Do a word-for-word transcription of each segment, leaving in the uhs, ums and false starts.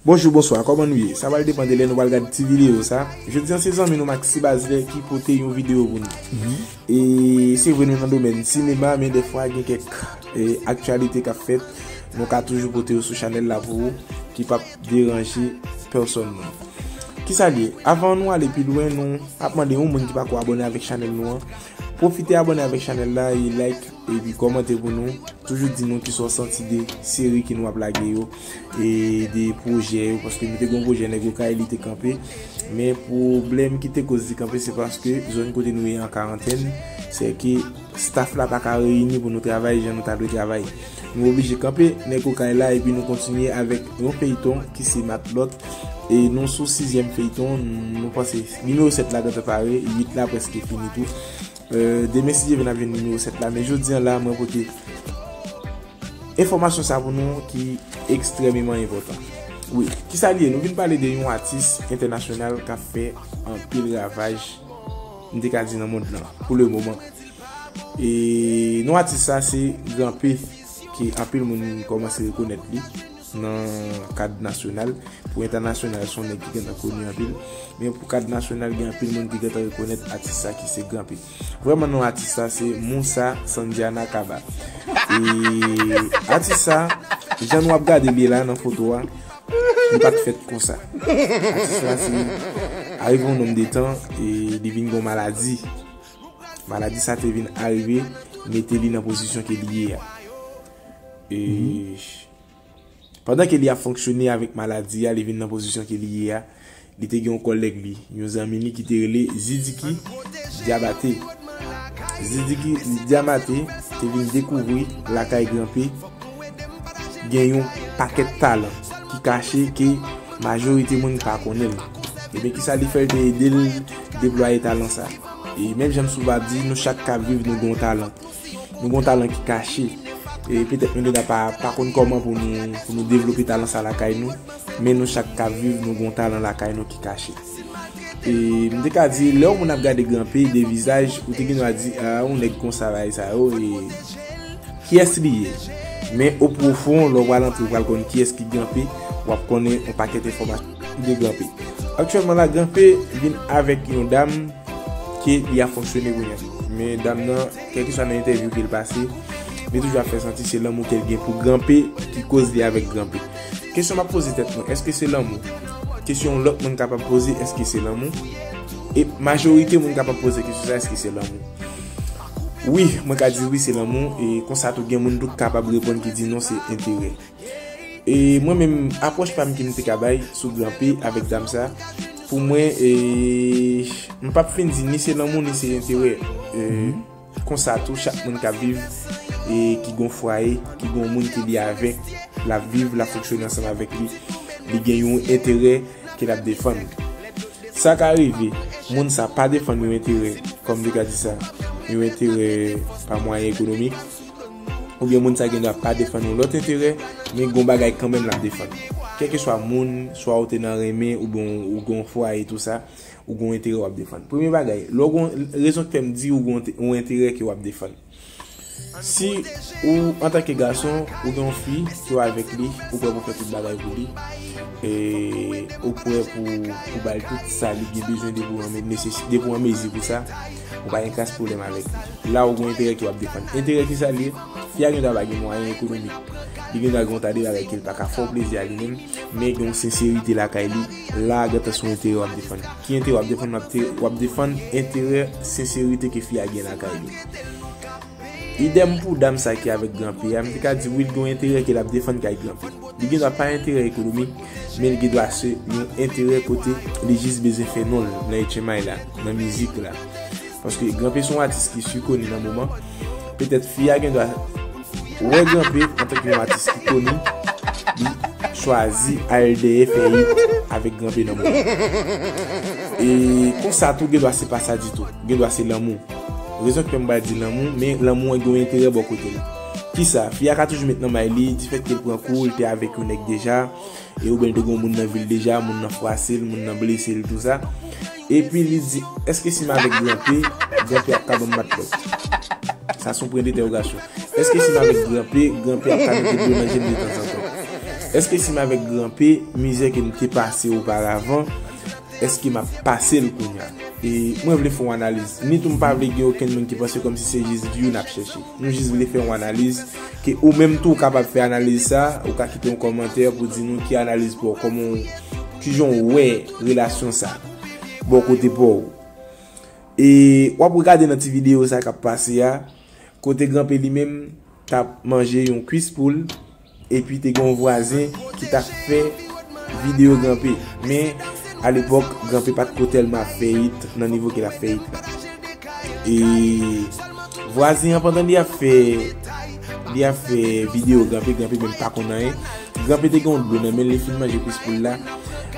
Bonjou, bonswa, kòman nou ye? Sa pral depann de lè nou pral gade ti videyo sa. Jodi an se zanmi nou Maxi Bazlè ki pote yon videyo pou nou. E se vre nou nan domèn sinema, men dèfwa gen kèk e, aktyalite k ap fèt, nou ka toujou pote yo sou chanèl la pou ou, ki p ap deranje pèsòn moun. Kisa l ye? Avan nou ale pi lwen, nou ap mande yon moun ki pako abòne avèk chanèl nou an, pwofite abòne avèk chanèl la e like epi kòmante pou nou. Toujou di nou kisa w santi de seri ke nou ap lage yo e de pwojè yo, paske nou te gen yon pwojè Nèg Okay li te kanpe, men pwoblèm ki te koz li kanpe se paske zòn kote nou ye an karantèn, se ke staff la pa ka reyini pou nou travay jan nou ta dwe travay. Nou oblije kanpe Nèg Okay la epi nou kontinye avèk yon feyton ki se Matlòt. E nou sou sizyèm feyton, nou panse nimewo sèt la gentan pare, uit la prèske fini tou. E, demen si Dye vle n ap jwenn nimewo sèt la, men jodi an la mwen pote enfòmasyon sa pou nou ki ekstrèmeman enpòtan. Wi, kisa l ye? Nou vin pale de yon atis entènasyonal k ap fè anpil ravaj, m te ka di nan mond lan, pou le moman. E non atis sa se Gran P, ke anpil moun kòmanse rekonèt li nan kad nasyonal. Pou entènasyonal, se yon nèg ki gentan koni anpil. Men pou kad nasyonal, gen anpil moun ki gentan rekonèt atis sa ki se Gran P. Vrèman non atis sa se Moussa Sandiana Kaba. E atis sa, jan nou ap gade li la nan foto a, li pa t fèt konsa. Atis la se arive yon nonm de tan e li vin gen yon maladi. Maladi sa te vin arive mete li nan pozisyon ke li ye a. E pandan ke li ap fonksyone avèk maladi a, li vin nan pozisyon ke li ye a, li te gen yon kòlèg li, yon zanmi li ki te rele Zidiki Diabate. Zidiki Diabate te vin dekouvri lakay Gran P gen yon pakèt talan ki kache ke majorite moun pa konnen l. Ebyen, kisa li fè? L te ede l deplwaye talan sa. E menm jan m souvan ap di, nou chak k ap viv, nou gen yon talan. Nou gen yon talan ki kache. E petèt nou gentan pa, pa konn kòman pou nou, pou nou devlope talan sa lakay nou. Men nou chak k ap viv, nou gen yon talan lakay nou ki kache. E m te ka di, lè yon moun ap gade Gran P de vizaj, ou te gen dwa di, a, yon nèg konsa, bagay sa yo, e kiyès li ye? Men o pwofon, lè w pral antre, w pral konn kiyès ki Gran P, w ap konnen yon pakèt enfòmasyon de Gran P. Aktyèlman la, Gran P vin avèk yon dam ke li ap fonksyone kounye a. Men dam nan, kèlkeswa nan entèvyou ke l pase, li toujou ap fè santi se lanmou ke l gen pou Gran P ki koz li avèk Gran P. Kesyon m ap poze tèt mwen, èske se lanmou? Kesyon yon lòt moun kapab poze, èske se lanmou? E majorite moun kapab poze kesyon sa, èske se lanmou? Wi, mwen ka di wi, se lanmou, e konsa tou gen moun tou ki kapab reponn ki di non, se enterè. E mwen menm, apwòch pa m ke m te ka bay sou Gran P avèk dam sa, pou mwen, e, m p ap fin di ni se lanmou, ni se enterè. E, konsa tou, chak moun k ap viv, e ki gon fwaye, ki gon moun ke li avèk, l ap viv, l ap fonksyone ansanm avèk li, li gen yon enterè ke l ap defann. Sa ka rive, moun sa pa defann yon enterè, kòm nou ka di sa, yon enterè pa mwayen ekonomik, oubyen moun sa gen dwa pa defann yon lòt enterè, men gon bagay kanmenm l ap defann. Kèlkeswa moun, swa ou te nan renmen, oubyen ou gen yon fwaye, tou sa, ou gen yon enterè w ap defann. Premye bagay, lè w gen yon rezon k fè m di ou gen yon te-, yon enterè ke w ap defann. Si ou, antanke gason, ou gen yon fi ke w avèk li, ou prè pou fè tout bagay pou li, e ou prè pou, pou ba l tout sa li gen bezwen depi w an me-, nesesi-, depi w an mezi pou sa, ou pa gen kras pwoblèm avèk li. La, ou gen yon enterè ke w ap defann. Enterè ki sa l ye? Fi a gen dwa pa gen mwayen ekonomik. Li gen dwa gen yon ta de bagay ke l pa ka fè w plezi a li menm, men gen yon senserite lakay li. La, gentan se yon enterè w ap defann. Ki enterè w ap defann? W ap te-, w ap defann enterè senserite ke fi a gen lakay li. Idèm pou dam sa ki avèk Gran P a, m te ka di wi, l gen yon enterè ke l ap defann kay Gran P. Li gen dwa pa enterè ekonomik, men l gen dwa se yon enterè kote li jis bezwen fè non l nan H M I la, nan mizik la. Paske Gran P se yon atis ki si koni nan moman. Petèt fi a gen dwa wè Gran P antanke yon atis ki koni, li chwazi al dèyè fè hit avèk Gran P nan moman. E konsa tou, gen dwa se pa sa ditou. Gen dwa se lanmou. Rezon ki fè m pral di lanmou, men lanmou an gen yon enterè bò kote l. Kisa? Fi a ka toujou met nan may li, difèt ke l pran kou, l te avèk yon nèg deja, e oubyen l te gen yon moun nan vi l deja, moun nan fwase l, moun nan blese l, tou sa. Epi li di, èske si m avèk Gran P, Gran P ap ka ban m matlòt? Sa se yon pwen dentèwogasyon. Èske si m avèk Gran P, Gran P ap ka mete dlo nan je m detanzantan? Èske si m avèk Gran P, mizè ke m te pase oparavan, èske m ap pase l kounye a? E mwen vle fè yon analiz. Ni tou m pa vle gen okenn moun ki panse kòmsi se jis view n ap chèche. Nou jis vle fè yon analiz ke ou menm tou ou kapab fè analiz sa, ou ka kite yon kòmantè pou di nou ki analiz pa w, kòman w, kijan w wè relasyon sa bò kote pa w. E w ap gade nan ti videyo sa k ap pase a, kote Gran P li menm t ap manje yon kwis poul, epi te gen yon vwazen ki t ap fè videyo Gran P. Men, alepòk, Gran P pa t ko tèlman ap fè it nan nivo ke l ap fè it la. E vwazen an, pandan li ap fè, li ap fè videyo Gran P, Gran P menm pa konn anyen. Gran P te gen yon dlo nan men l, li fin manje kwis poul la.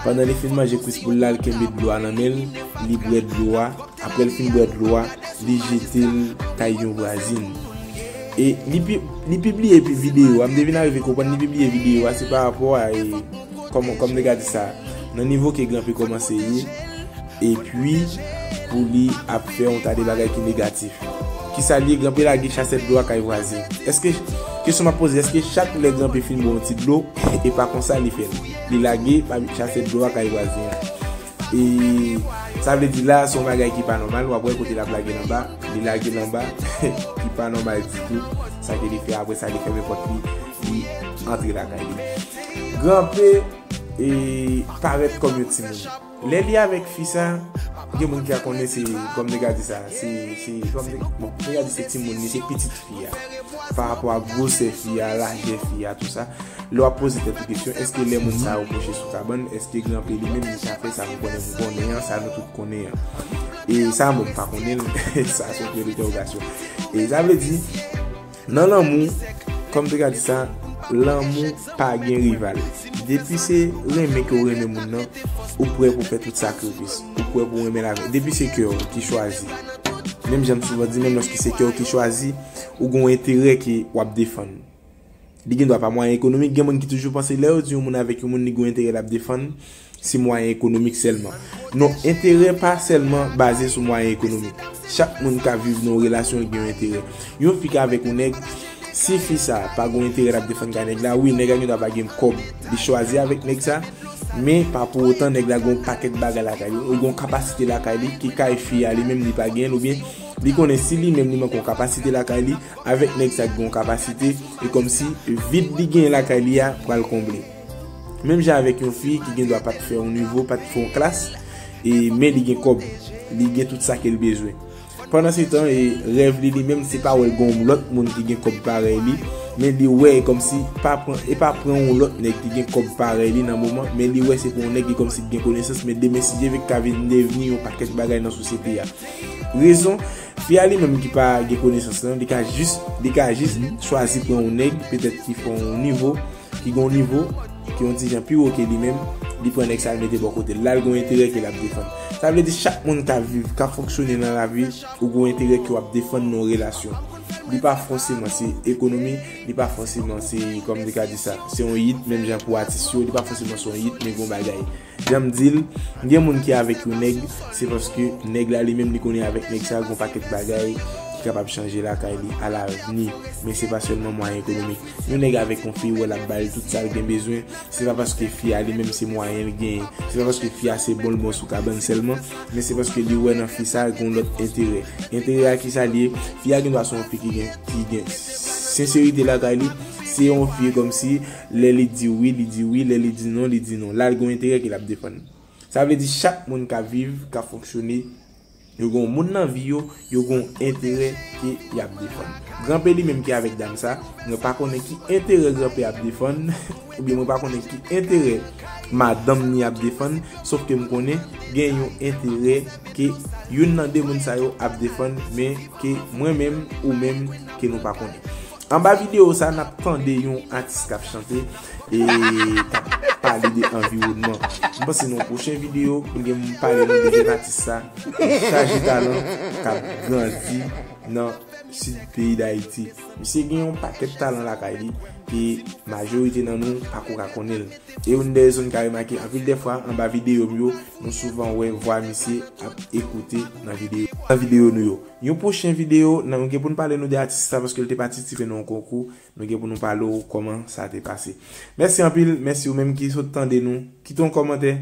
Pandan li fin manje kwis poul la, l kenbe dlo a nan men l, li bwè dlo a. Apre l fin bwè dlo a, li jete l kay yon vwazin. E li pi-, li pibliye pi videyo a, m te vin arive konprann li pibliye videyo a, se pa rapò a, e, kòman, kòm nèg la di sa, nan nivo ke Gran P kòmanse ye, epi pou li ap fè yon ta de bagay ki negatif. Kisa l ye, Gran P lage chasèt dlo a kay vwazin. Èske, kesyon m ap poze, èske chak lè Gran P fin bwè yon ti dlo, e pa konsa li fè l? Li lage pa chasèt dlo a kay vwazin an. E sa vle di la, se yon bagay ki pa nòmal. W ap wè kote l ap lage l anba, li lage l anba, ki pa nòmal ditou. Sa ke li fè apre sa, li fèmen pòt li, li antre lakay li. Gran P, e, parèt kòm yon timoun. Lè li avèk fi sa, gen moun ki ka konnen se, kòm nèg la di sa, se, se, kòm nèg, bon, nèg la di se timoun li, se pitit fi a. Pa rapò a gwosè fi a, lajè fi a, tou sa. Lè w ap poze tèt ou kesyon, èske lè moun sa yo kouche sou kabann, èske Gran P li menm li ka fè sa m konnen m konnen an, sa nou tout konnen an? E sa, bon, m pa konnen l, sa se yon pwen dentèwogasyon. E sa vle di, nan lanmou, kòm te ka di sa, lanmou pa gen rival. Depi se renmen ke w renmen moun nan, ou prè pou fè tout sakrifis. Ou prè pou renmen l avè. Depi se kè w ki chwazi. Menm jan m souvan di, menm lòske se kè w ki chwazi, ou gen yon enterè ke w ap defann. Li gen dwa pa mwayen ekonomik. Gen moun ki toujou panse lè yo di yon moun avèk yon moun li gen yon enterè l ap defann, se mwayen ekonomik sèlman. Non, enterè pa sèlman baze sou mwayen ekonomik. Chak moun ka viv nan yon relasyon, li gen yon enterè. Yon fi ka avèk yon nèg, si fi sa pa gen yon enterè l ap defann kay nèg la, wi, nèg la gen dwa pa gen kòb. Li chwazi avèk nèg sa, men pa pou otan nèg la gen yon pakèt bagay lakay li, ou gen yon kapasite lakay li, ki kay fi a li menm li pa genyen l, oubyen li konnen si li menm li manke yon kapasite lakay li, avèk nèg sa ki gen yon kapasite, e kòmsi vid li genyen lakay li a pral konble. Menm jan avèk yon fi ki gen dwa pa t fè yon nivo, pa t fè yon klas, e, men li gen kòb, li gen tout sa ke l bezwen. Pandan se tan, e, rèv li, li menm, se pa wè l gen yon lòt moun ki gen kòb parèy li, men li wè e kòmsi pa pran, e pa pran yon lòt nèg ki gen kòb parèy li nan moman, men li wè se pou yon nèg ki kòmsi ki gen konesans, men demen si Dye vle ka vin devni yon pakèt bagay nan sosyete a. Rezon, fi a li menm ki pa gen konesans lan, li ka jis, li ka jis chwazi pran yon nèg, petèt ki fè yon nivo, ki gen yon nivo, ki yon ti jan pi wo ke li menm, li pran nèg sa l mete bò kote l. La, l gen yon enterè ke l ap defann. Sa vle di chak moun k ap viv, k ap fonksyone nan lavi, ou gen yon enterè ke w ap defann nan yon relasyon. Li pa fòseman se ekonomi, li pa fòseman se, kòm li ka di sa, se yon yit, menm jan pou atis yo, li pa fòseman se yon yit, men gen yon bagay. Jan m di l, gen moun ki avèk yon nèg, se paske nèg la li menm li konnen avèk nèg sa, gon pakèt bagay ki kapab chanje lakay li alavni. Men se pa sèlman mwayen ekonomik. Yon nèg avèk yon fi, wè l ap ba l tout sa l gen bezwen, se pa paske fi a li menm se mwayen l genyen. Se pa paske fi a se bon l bon sou kabann sèlman, men se paske li wè nan fi sa gon lòt enterè. Enterè a kisa l ye? Fi a gen dwa se yon fi ki gen, ki gen senserite lakay li. Se yon fi kòmsi lè li di wi, li di wi, lè li di non, li di non. La, l gen yon enterè ke l ap defann. Sa vle di chak moun k ap viv, k ap fonksyone, yo gen yon moun nan vi yo, yo gen yon enterè ke y ap defann. Gran P li menm ki avèk dam sa, mwen pa konnen ki enterè Gran P ap defann, oubyen mwen pa konnen ki enterè madanm ni ap defann, sòf ke m konnen gen yon enterè ke youn nan de moun sa yo ap defann, men ke mwen menm, ou menm, ke nou pa konnen. Anba videyo sa, n ap tande yon atis k ap chante e k ap pale de anviwònman. M panse nan yon pwochen videyo, pou gen m pale nou de jèn atis sa, ki chaje talan, k ap grandi, nan sid peyi Dayiti. Misye gen yon pakèt talan lakay li, ke majorite nan nou pako ka konnen l. E youn dè rezon n ka remake anpil dè fwa anba videyo m yo, nou souvan wè vwa misye ap ekoute nan videyo, nan videyo nou yo. Yon pwochen videyo, nan nou gen pou n pale nou de atis sa, paske l te patisipe nan yon konkou, nou gen pou nou pale w kòman sa te pase. Mèsi anpil, mèsi ou menm ki sot tande nou. Kite yon kòmantè,